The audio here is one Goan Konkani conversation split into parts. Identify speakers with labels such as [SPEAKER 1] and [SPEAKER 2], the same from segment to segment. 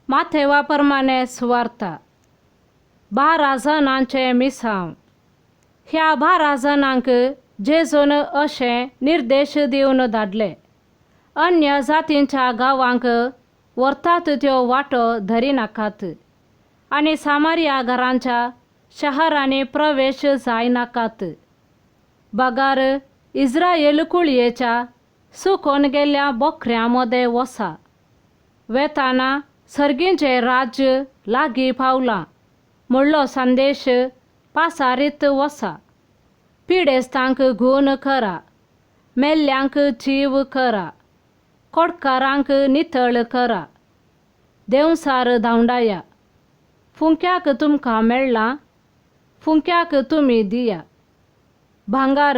[SPEAKER 1] माथेवा प्रमाणें सुवार्ता. 12 जाणांचें मिसांव. ह्या 12 जाणांक जेजून अशें निर्देश दिवन धाडले, अन्य जातींच्या गांवांक व्हरतात त्यो वाटो धरिनाकात आनी सामारिया घरांच्या शहरांनी प्रवेश जायनाकात. बगार इस्रायल कुळयेच्या सुकोन गेल्ल्या बोकऱ्यां मदें वसा. वेताना सर्गींचें राज्य लागीं पावलां म्हणलो संदेश पासारीत वसा. पिडेस्तांक गूण करा, मेल्ल्यांक जीव करा, कोडकारांक नितळ करा, देंवसार धांवडाया. फुंक्याक तुमकां मेळ्ळां, फुंक्याक तुमी दिया. भांगार,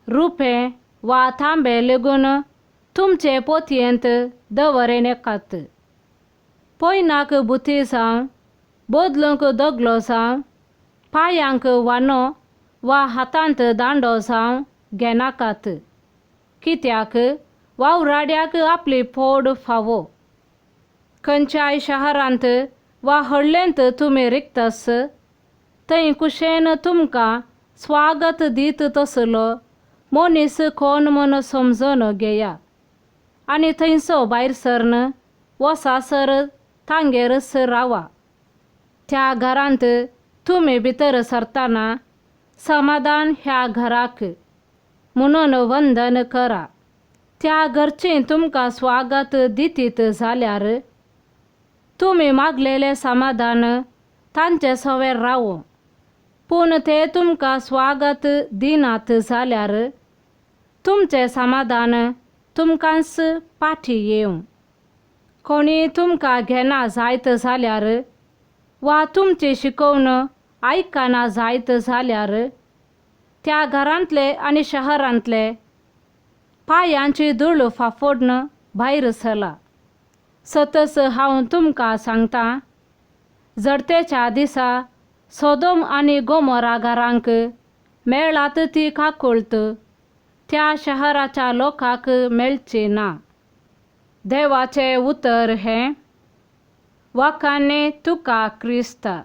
[SPEAKER 1] रुपें वा तांबे लेगून तुमचे पोतयेंत दवरिनाकात. पयनाक बुती जावं, बदलूंक दगलो जावं, पांयांक वानो वा हातांत दांडो जावं घेनाकात. कित्याक वावराड्याक आपली पोड फावो. खंयच्याय शहरांत वा हळ्ळेंत तुमी रिगतस थंय कुशेन तुमकां स्वागत दीत तसलो मनीस कोण म्हूण समजून घेया आनी थंयचो भायर सरन वसासर तांगेरच रावा. त्या घरांत तुमी भितर सरतना समाधान ह्या घराक म्हणून वंदन करा. त्या घरचीं तुमकां स्वागत दितीत जाल्यार तुमी मागलेलें समाधान तांचे सवेर रावो. पूण ते तुमकां स्वागत दिनात जाल्यार तुमचें समाधान तुमकांच फाटी येवं. कोणी तुमकां घेना जायत जाल्यार वा तुमची शिकोवण आयकना जायत जाल्यार त्या घरांतले आनी शहरांतले पांयांची धूळ फाफोडन भायर सला. सतच हांव तुमकां सांगता, जडतेच्या दिसा सोदोम आनी गोमोरा घरांक मेळात ती काकुळट त्या शहराच्या लोकांक मेळची ना. देवाचें उतर हें. वाखाणे तुका क्रिस्ता.